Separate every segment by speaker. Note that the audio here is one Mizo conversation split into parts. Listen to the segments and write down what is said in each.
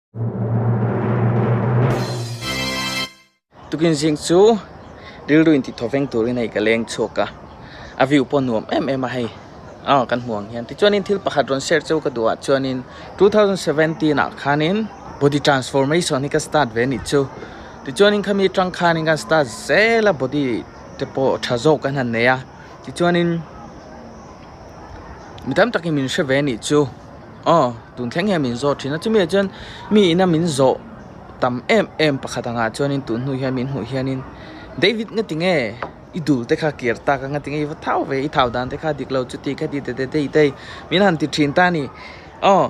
Speaker 1: Tukin zing chu rilru in ti thaw veng turin hei ka leng chhuak a a view pawh nuam em em a hei aw kan hmuh ang hian tichuanin thil pakhat rawn share cheu ka duh ah chuanin 2017 ah khanin body transformation hi ka start ve anih chu tichuanin khami atang khanin ka start zel a body te pawh tha zawk an han nei a tichuanin mi tam takin min hre ve anih chu. Aw, tun thleng hian min zawh thin a, chumi ah chuan mi ina min zawh tam em em pakhat angah chuanin tun hnu hian min hmuh hianin David nga tinge i dul te kha kir tak a nga tinge i va thau ve i thau dan te kha dik lo chuti kha ti te te te te min han ti thin ta a ni. Aw,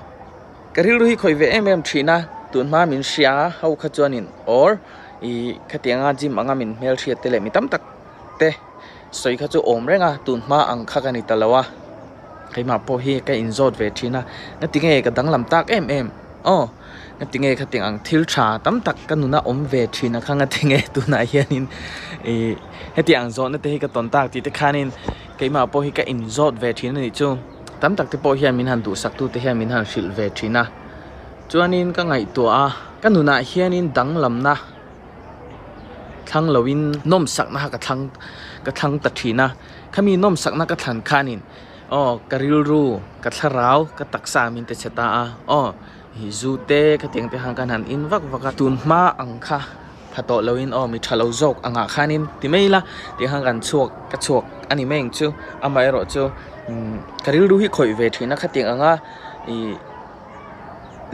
Speaker 1: ka rilru hi khawih ve em em thin a, tun hma min hria ho kha chuanin or ih khatianga gym anga min hmelhriat te leh mi tam tak te sawi kha chu awm reng a, tun hma ang kha ka ni ta lo a. Keimah pawh hi ka inzawt ve thin a, ngatinge ka danglam tak em em aw ngatinge khatiang ang thil tha tam tak ka nuna awm ve thin a kha ngatinge tunah hianin ih hetiang zawhna te hi ka tawn tak tih te khanin keimah pawh hi ka inzawt ve thin a nih chu tam tak te pawh hian min han duhsak tu te hian min han hrilh ve thin a chuanin ka ngaihtuah a ka nunah hianin danglamna. Thlang loin nawmsakna kha ka thlang ka thlang ta thin a, khami nawmsakna ka thlan khanin aw ka rilru ka thlarau ka taksa min ti chhe ta a aw ih zu te khatiang te khan kan han in vak vak a tun hma ang kha pha tawh loin aw mi tha lo zawk angah khanin ti mai ila tih khan kan chhuak ka chhuak a ni mai ang chu amaherawh chu ka rilru hi khawih ve thin a khatiang anga ih.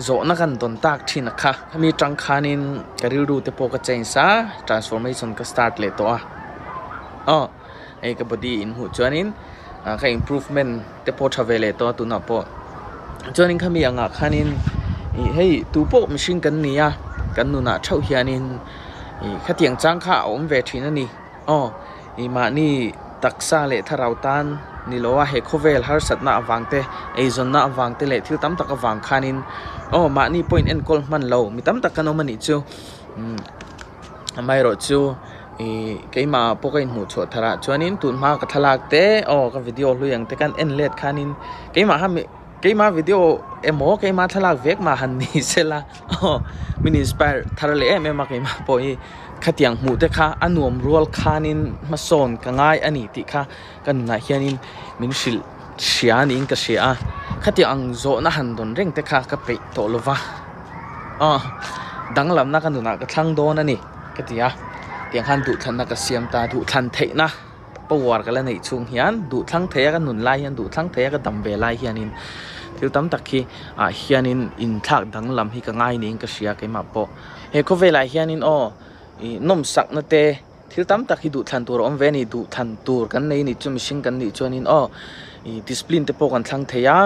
Speaker 1: Zawhna kan dawn tak thin a kha hemi tang khanin ka rilru te pawh ka change a transformation ka start leh tawh a aw hei ka body in hmuh chuanin ah ka improvement te pawh tha ve leh tawh a tunah pawh chuanin khami angah khanin ih hei tu pawh mihring kan ni a kan nunah theuh hianin ih khatiang chang kha a awm ve thin a ni. Aw, i mahni taksa leh thlarau tan ni lo a, he khawvel harsatna avang te, eizawnna avang te leh thil tam tak avang khanin aw mahni pawhin enkawl hman lo mi tam tak kan awm a nih chu. Umm amaherawh chu ih keimah pawh ka inhmuh chhuah thar ah chuanin tun hma ka thlalak te aw ka video hlui ang te khan en let khanin keimah ha mi keimah video emaw keimah thlalak vek mah han ni sela aw min inspire thar leh em em a keimah pawh hi. Khatiang hmuh te kha a nuam rual khanin hmasawn ka ngai a ni tih kha ka nunah hianin min hrilh hria niin ka hria a, khatiang ang zawhna han dawn reng te kha ka peih tawh lo va, aw danglamna ka nunah ka thlang dawn a ni ka ti a, tiang khan duhthlanna ka siam ta, duhthlan theihna power ka la neih chhung hian duhthlang theia ka nun lai hian duhthlang theia ka dam ve lai hianin thil tam tak hi ah hianin inthlak danglam hi ka ngai niin ka hria keimah pawh. He khawvelah hianin aw ih nawmsakna te thil tam tak hi duhthlan tur a awm ve a ni duhthlan tur kan nei anih chu mihring kan nih chuanin aw ih discipline te pawh kan thlang thei a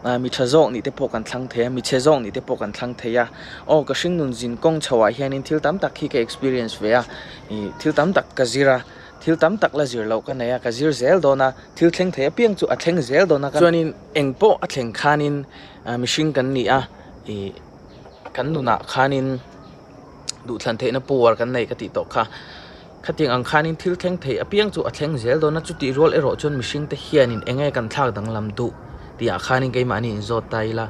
Speaker 1: ah mi tha zawk nih te pawh kan thlang thei a mi chhe zawk nih te pawh kan thlang thei a aw ka hringnun zin kawng chho ah hianin thil tam tak hi ka experience ve a ih thil tam tak ka zir a thil tam tak la zir loh ka nei a ka zir zel dawn a thil thleng thei apiang chu a thleng zel dawn a chuanin eng pawh a thleng khanin ah mihring kan ni a ih. Kan nunah khanin duhthlan theihna power kan nei ka tih tawh kha. Khatiang ang khanin thil thleng thei apiang chu a thleng zel dawn a, chutih rual erawh chuan mihring te hianin eng nge kan thlak danglam duh tih ah khanin keimahni inzawt ta ila.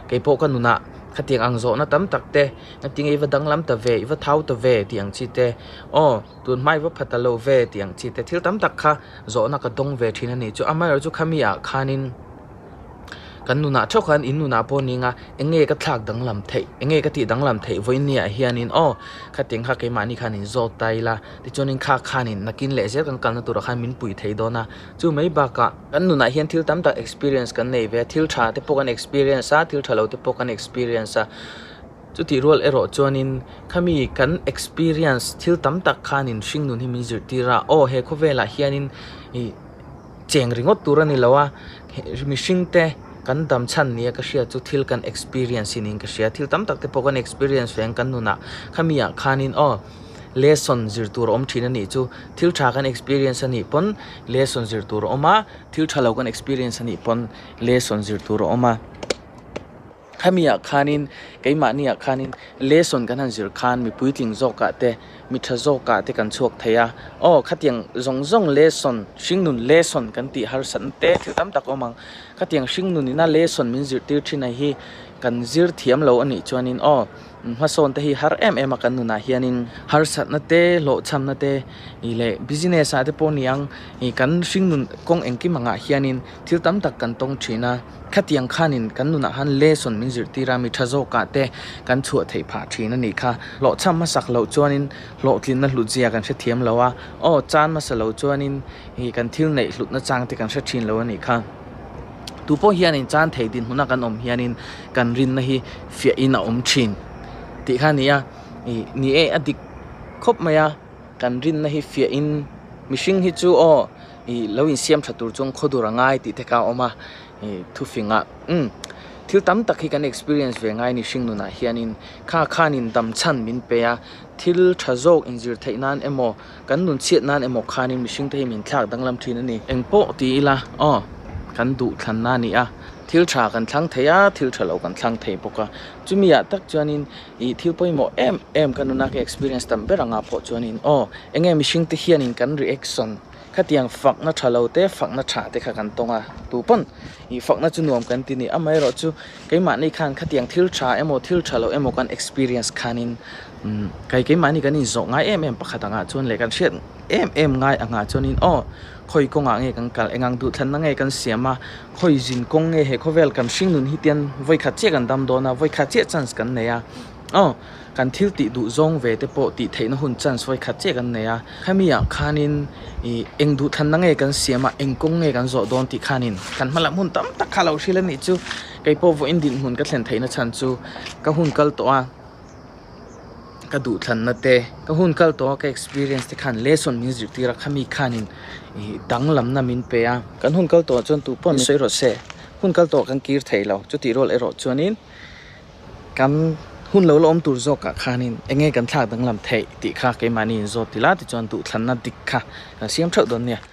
Speaker 1: Keipawh ka nunah khatiang ang zawhna tam tak te, ngatinge i va danglam ta ve, i va thau ta ve tih ang chi te, aw tun hma i va pha ta lo ve tih ang chi te, thil tam tak kha zawhna ka dawng ve thin a nih chu. Amaherawhchu khami ah khanin. Kan nunah theuh khan in nunah pawh ning a, eng nge ka thlak danglam theih, eng nge ka tih danglam theih vawiin ni ah hianin aw khatiang kha keimahni khan in zawt ta ila, tichuanin kha khanin nakin leh zel kan kalna turah khan min pui thei dawn a, chu mai bakah kan nunah hian thil tam tak experience kan nei ve a, thil tha te pawh kan experience a, thil tha lo te pawh kan experience a, chutih rual erawh chuanin khami kan experience thil tam tak khanin hringnun hi min zirtir a, aw he khawvelah hianin ih. Cheng ringawt tur a ni lo a, mihring te kan dam chhan nia ka hriat chu thil kan experience in ka hria, thil tam tak te pawh kan experience ve ang kan nunah khami ah khanin aw lesson zir tur a awm thin a nih chu, thil tha kan experience a nih pawn lesson zir tur a awm a, thil tha lo kan experience a nih pawn lesson zir tur a awm a. Khami ah khanin keimahni ah khanin lesson kan han zir khan mi puitling zawk ah te mi tha zawk ah te kan chhuak thei a aw khatiang zawng zawng lesson hringnun lesson kan tih harsatna te thil tam tak a awm ang khatiang hringnun ina lesson min zirtir thin a hi kan zir thiam lo a nih chuanin aw. Hmasawn te hi har em em a kan nunah hianin harsatna te, hlawhchhamna te ih leh business ah te pawh niang ih kan hringnun kawng engkim angah hianin thil tam tak kan tawng thin a. Khatiang khanin kan nunah han lesson min zirtir a, mi tha zawkah te kan chhuah theih phah thin a nih kha. Hlawhchham hmasak loh chuanin hlawhtlinna hlutzia kan hrethiam lo a, aw chan hmasa lo chuanin ih kan thil neih hlutna chang te kan hre thin lo a nih kha. Tu pawh hianin chan thei dinhmuna kan awm hianin kan rinna hi fiahin a awm thin tih kha a ni a, ih ni e a dik khawp mai a, kan rinna hi fiahin mihring hi chu aw ih lo insiam tha tur chuan khawdur a ngai tih te kha a awm a, ih thufingah umm thil tam tak hi kan experience ve ngai a ni hring nunah hianin kha khanin dam chhan min pe a, thil tha zawk inzir theih nan emaw Kan nun chhiat nan emaw khanin mihring te hi min thlak danglam thin a ni. Eng pawh ti ila aw, kan duh thlanna a ni a, thil tha kan thlang thei a, thil tha lo kan thlang thei bawk a. Chumi ah tak chuanin ih thil pawimawh em em ka nuna ka experience tam ber angah pawh chuanin aw, enge mihring te hianin kan reaction khatiang fakna tha lo te fakna tha te kha kan tawng a, tu pawn ih fakna chu nuam kan ti ni. Amaherawhchu keimahni khan khatiang thil tha emaw thil tha lo emaw kan experience khanin Umm kai keimahni kan inzawh ngai em em pakhat angah chuan leh kan hriat em em ngai angah chuanin aw khawi kawngah nge kan kal engang duhthlanna nge kan siam a khawi zin kawng nge he khawvel kan hring nun hi tian vawikhat chiah kan dam dawn a vawikhat chiah chance kan nei a aw kan thil tih duh zawng ve te pawh tih theihna hun chance vawikhat chiah kan nei a khami ah khanin ih eng duhthlanna nge kan siam a eng kawng nge kan zawh dawn tih khanin kan hma lam hun tam tak kha lo hrilh a nih chu keipawh vawiin dinhmun ka thlen theihna chhan chu ka hun kal tawh a. Ka duhthlanna te, ka hun kal tawh a ka experience te khan lesson min zirtir a, khami khanin ih danglamna min pe a. Kan hun kal tawh chuan tupawh min sawi rawh se, hun kal tawh kan kir thei lo, chutih rual erawh chuanin kan hun lo la awm tur zawkah khanin eng nge kan thlak danglam theih tih kha keimahni inzawt ila tichuan duhthlanna dik kha kan siam theuh dawn nia.